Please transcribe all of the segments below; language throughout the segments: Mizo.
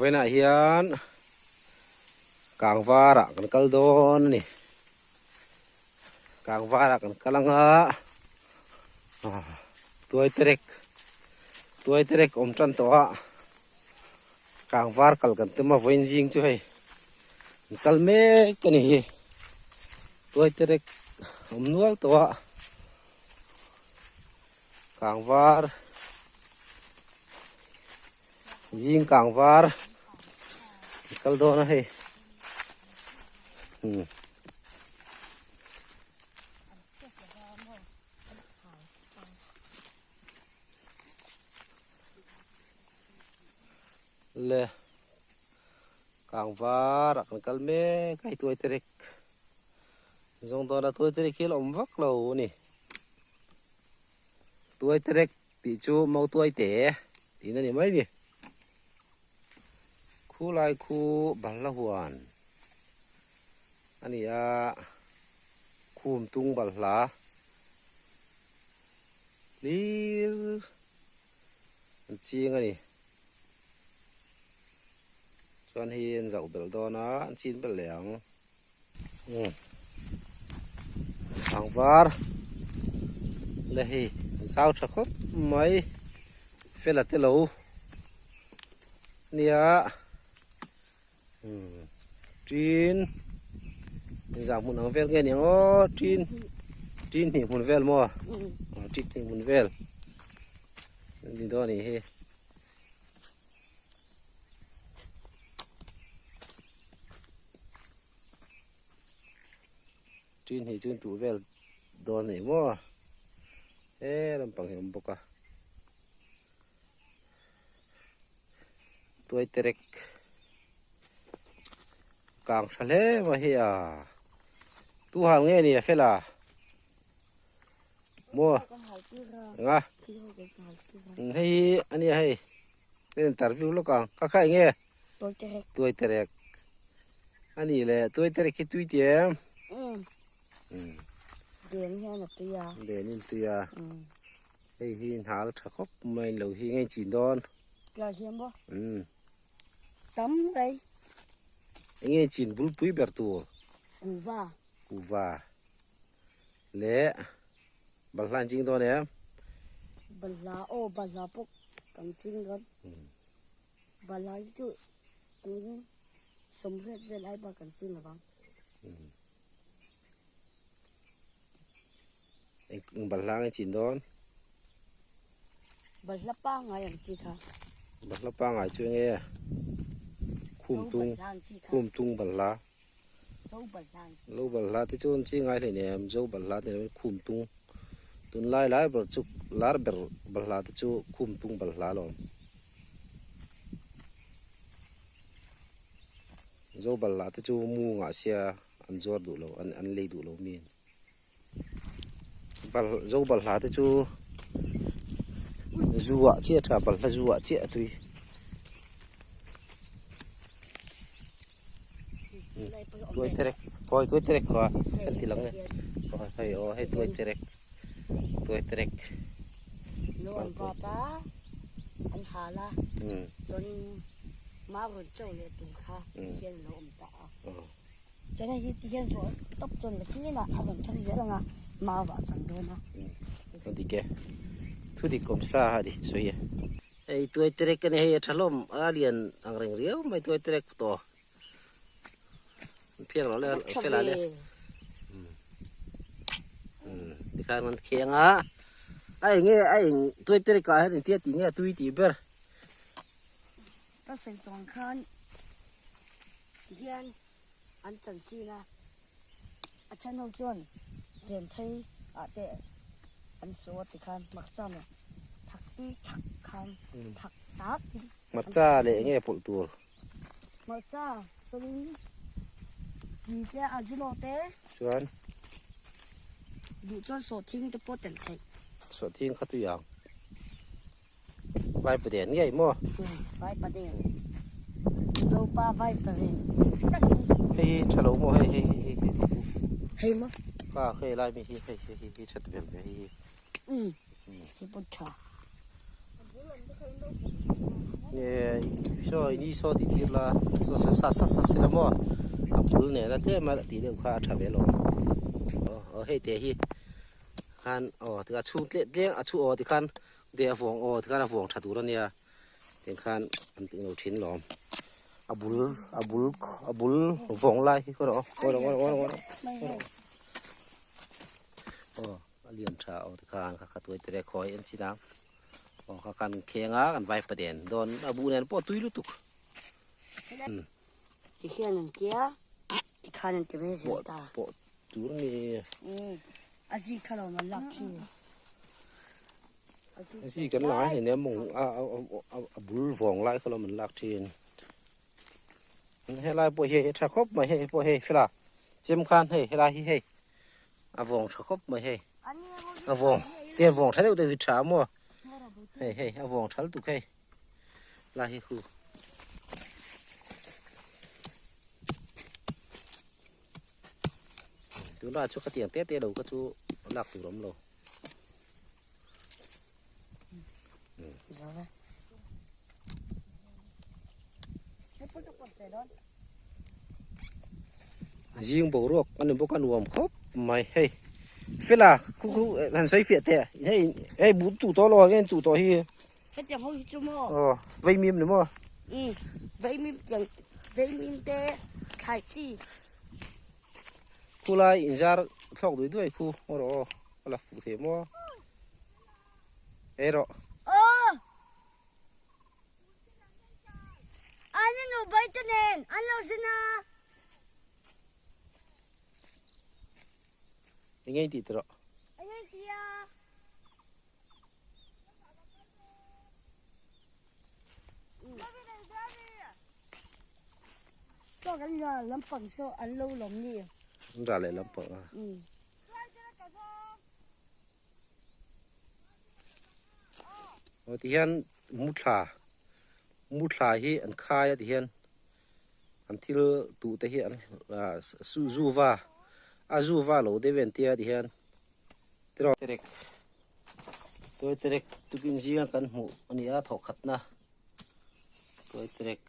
Vawiinah hian kangvarah kan kal dawn a ni. Kangvarah kan kal anga tuaiterek tuaiterek awm tan tawh a kangvar kal kan tum a vawiin zing chu hei an kal mek a ni hi tuaiterek awm nual tawh a. Kangvar zing kangvar kal dawn a hei hmm. Le kangvar ah kan kal mek a hei tuai terek zawng dawn a tuai terek hi a la awm vak lo a ni. Tuai terek tih chu mau tuai te tihna ni mai ni. Khu lai khu balhla huan a ni a, khum tung balhla hlir an ching a ni. Chuan hei an zauh belh dawn a, an chin belh leh ang. Tlangvar le hei zau tha khawp mai fela te lo nia tin zah hmun ang vel nge ni ang aw tin tin hnih hmun vel maw tin hnih hmun vel ni dawn a nih hi. Tin hnih chu tuh vel dawn a ni maw he lampang hi a awm bawk a tuai terek kang tha hle mai hi a tu hal nge ni a fela maw enga hei hi a nia hei. Ka interview lawk ang. Ka kha enge? Tuaiterek. Tuaiterek. Ani le tuaiterek hi tui ti em? Um. Um. Den hian a tui a. Den in tui a. Um. Hei hi hnal tha khawp mai lo hi ngei chin dawn. Tla hian maw? Um. Tam mai. Enge chin bulpui ber tur? Kuva. Kuva. Le balhla an ching dawn em? Balhla aw balhla pawh kan ching dawn. Balhla hi chu kung sawmriat vel ai bak kan ching lo vang. Eng balhla nge chin dawn? Balhla pangngai ang chi kha. Balhla pangngai chu enge? Khum tung khum tung balhla. Lo balhla te chuan chi ngai hlei nem zo balhla te nen khum tung tunlai lai ber chu lar ber balhla te chu khum tung balhla a lawm zo balhla te chu mu ngah sia an zuar duh lo an lei duh lo mi zo balhla te chu zu ah chiah a tha balhla zu ah chiah a tui. Tuai terek khawi tuai terek khaw a kan ti lang e khawi hei aw hei tuai terek tuai terek lo an vap a an hal a chuanin mau rawn cho leh tur kha hian a lo awm ta a chuan hei hi ti hian zawh tawp chuan la thil inah a rawn thang zel ang a mau ah a chang dawn a. A dik e thu dik awm sa a ni sawi e. Hei tuai terek a ni hei a tha hlawm a lian ang reng riau mai tuai terek tawh an thiang lo le fel ah le tikhan an kheng a a eng nge a eng tuai terek ah hian engtia tih nge a tui tih ber. Ka sawi tawng khan tihian an chan sin a a then ho chuan chen thei ah te an saw a tikhan hmarcha nen thak tui thak khan thak tak in Hmarcha leh enge pawlh tur? Hmarcha chuanin chi te a zilo te. Chuan? Duh chuan sawhthing te pawh telh theih. Sawhthing kha tui ang. Vaipa den ngei maw? Vaipa den. Zopa vaipa den takin. Hei hi tha lo maw hei hei hei hei hei. Hei maw? Ka hei lai mi hi hei hei hi tha vel ve hei hi. Hei pawh tha. Saw ini saw tih tir la saw sa sa sa sa sila maw a bul nena tlem a tih deuh kha a tha ve alawm aw hei te hi khan aw tikha chhung tlem tlem a chhu aw tikhan de a vawng aw tikhan a vawng tha tur ania tiang khan an tih lo thin lawm a bul a bul a bul vawng lai hi khaw rawh aw ngawi rawh ngawi rawh ngawi rawh aw a lian tha aw tikhan kha kha tuai tere khawi an chin ang aw kha kan kheng a kan vai paden dawn a bu nen pawh tui lutuk ti hian an tia tikhan an ti mai zel ta pawh tur a ni a zi kha lo man lak khi a zi kan la ngai nia mawng a bul vawng lai kha lo man lak thin helai pawh hi a tha khawp mai hei pawh hei fela chem khan hei helai hi hei a vawng tha khawp mai hei a vawng te vawng tha deuh deuh hi tha maw hei hei a vawng tha lutuk hei lai hi khu tunah chu khatiang te te lo kha chu lak tur awm lo Zing boruak a ni bawk a nuam khawp mai hei fela khu khu han sawi fiah teh hei hei but tu tawh lo ang tu tawh hi hetiang ho hi chu maw aw vaimim ni maw um vaimim tiang vaimim te thlai chi khu lai inzar thlawk duai duai khu ngaw rawh aw a la fuh thei maw ei rawh aw An i nu bai te nen an lo zin a. Eng nge i tih tawh? Eng nge i ti a? Saw kan ra lampang saw an lo lawm ni. An ra leh lampang a. Aw ti hian mu thla mu thla hi an khai a ti hian an thil tuh te hi an ah zuva a zuva lo deuh en tia ti hian tiraw terek tuai terek tukin zinga kan hmuh a ni a thawh khatna tuai terek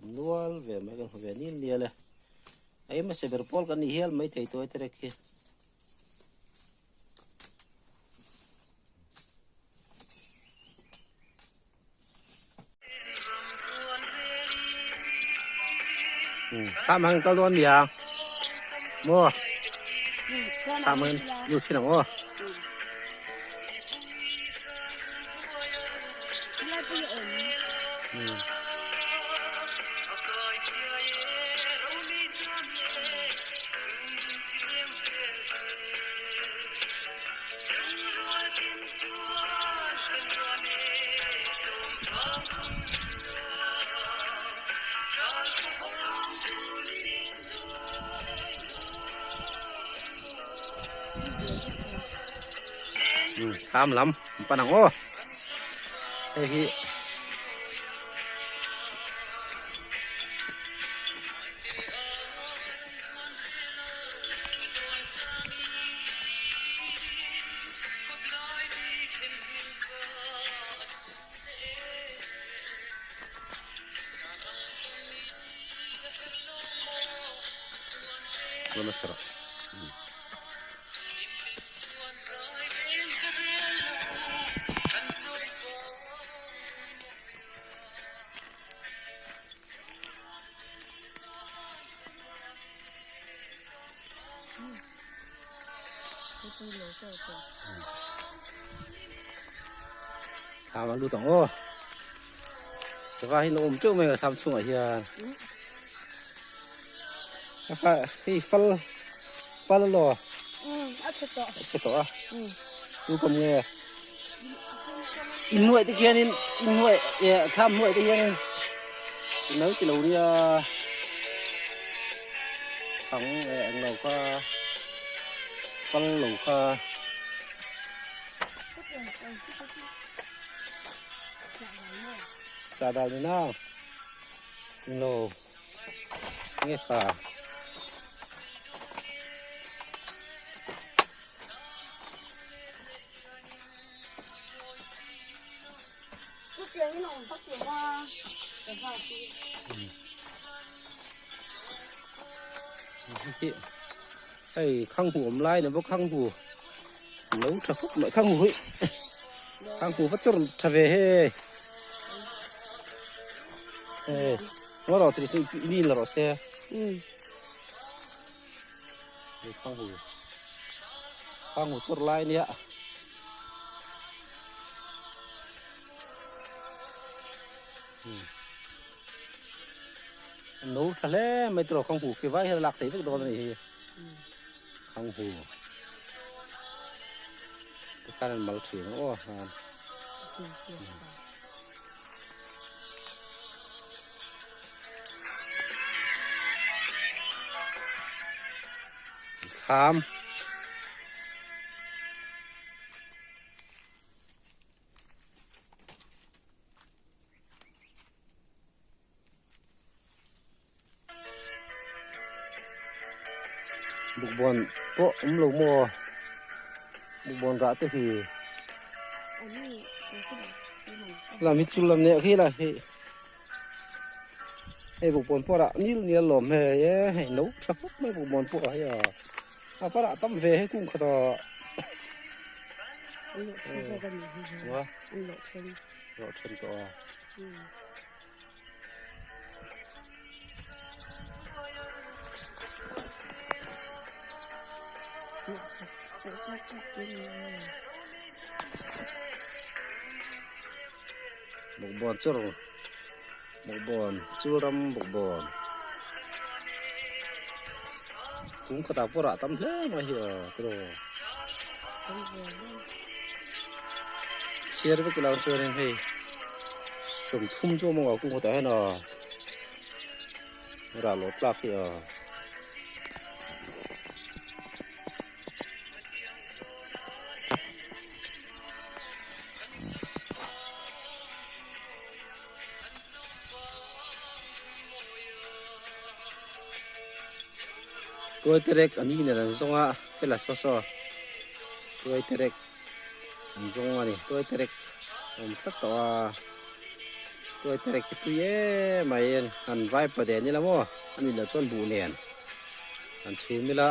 awm nual ve mai kan hmu ve nil nial e a hmasa ber pawl kan ni hial maithei tuai terek hi. Thlam ang kal dawn nia maw thlam ang lut chin ang aw. Tham lam pan ang aw hei hi Tham a lut ang aw. Sava hi an awm teuh mai a tham chhungah hian. Kha hei fal fal alo. A chhe tawh. A chhe tawh a. Tu kawm nge. Inhnuai te khianin inhnuai thlam hnuai te hianin lo ti lo nia thang leh eng lo kha fal lo kha sa dal ni na lo nge kha. Hei khang hu awm lai ni bawk khang hu lo tha khawp mai khang hu hi khang hu va chawr tha ve hei hei ngaw rawh tih chu i la rawh se hei khang hu khang hu chawr lai nia. No tha hle mai tawh khang hu khi vai hian a lak thei vek dawn a nih hi khang hu tikhan an mal thin ang aw han thlam. Bukbawn pawh awm lo maw bukbawn rah te hi lam hi chul lam nek hi la hei hei bukbawn pawh rah nil nial lawm hei e hei no tha khawp mai bukbawn pawh hei a a va rah tam ve hei kung khat ah. Rawh then tawh a. Bawkbawn chu bawkbawn chu ram bawkbawn kung khatah pawh rah tam hle mai hi aw tiraw. Chhiar vek ila chuanin hei sawmthum chu a mawngah kung khatah hian aw rah lawt tlak hi aw. Tuai terek a ni nen an zawng a fela saw saw tuai terek an zawng a ni tuai terek a awm tlat tawh a tuai terek hi tui em mai an vai pa den ila maw a nih loh chuan buh nen an chhum ila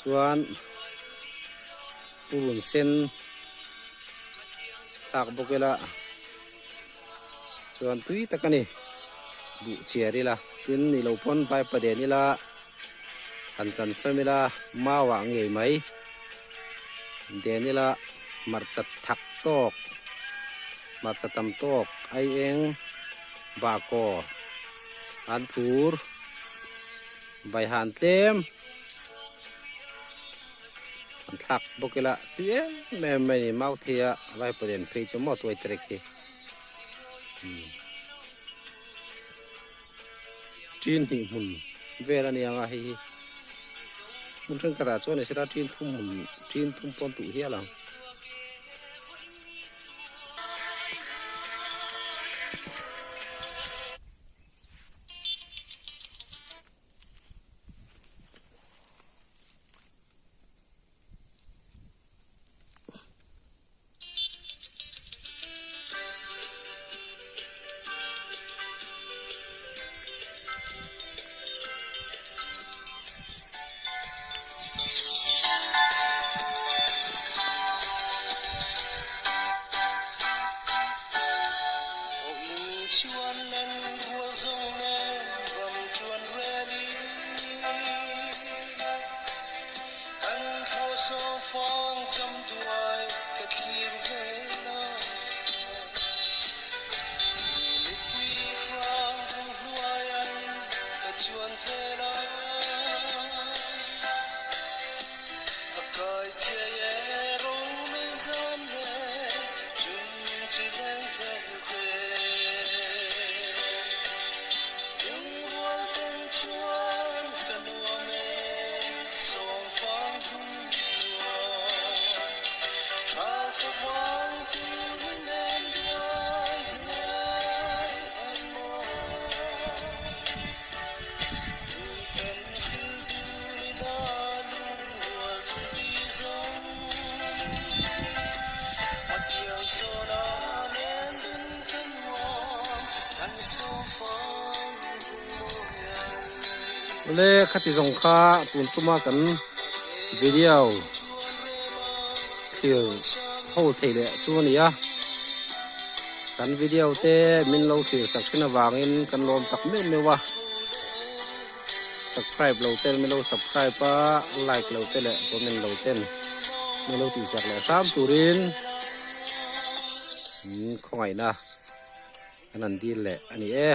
chuan purun sen thlak bawk ila. Chuan tui tak a ni. Buh chiar ila, tin ni lo pawn vaipa den ila, han chan sawm ila, mau ah ngei mai den ila, hmarcha thak tawk, hmarcha tam tawk, ai eng, bahkaw, an thur, vaihan tlem. An thlak bawk ila tui em em mai a ni mauthia vaipaden phei chu maw tuai terek hi tin hnih hmun vel a nia nga hei hi hmun thenkhatah chuan ni sela tin thum hmun tin thum pawn tuh hial ang. Le khati zawng kha tun tuma kan video thlir ho thei leh chu a ni a. Kan video te min lo thlir sak thin avangin kan lawm tak meuh meuh a. Subscribe lo ten min lo subscribe a, like lo te leh comment lo ten min lo tihsak leh hram turin khawngaihna kan han dil leh a ni e.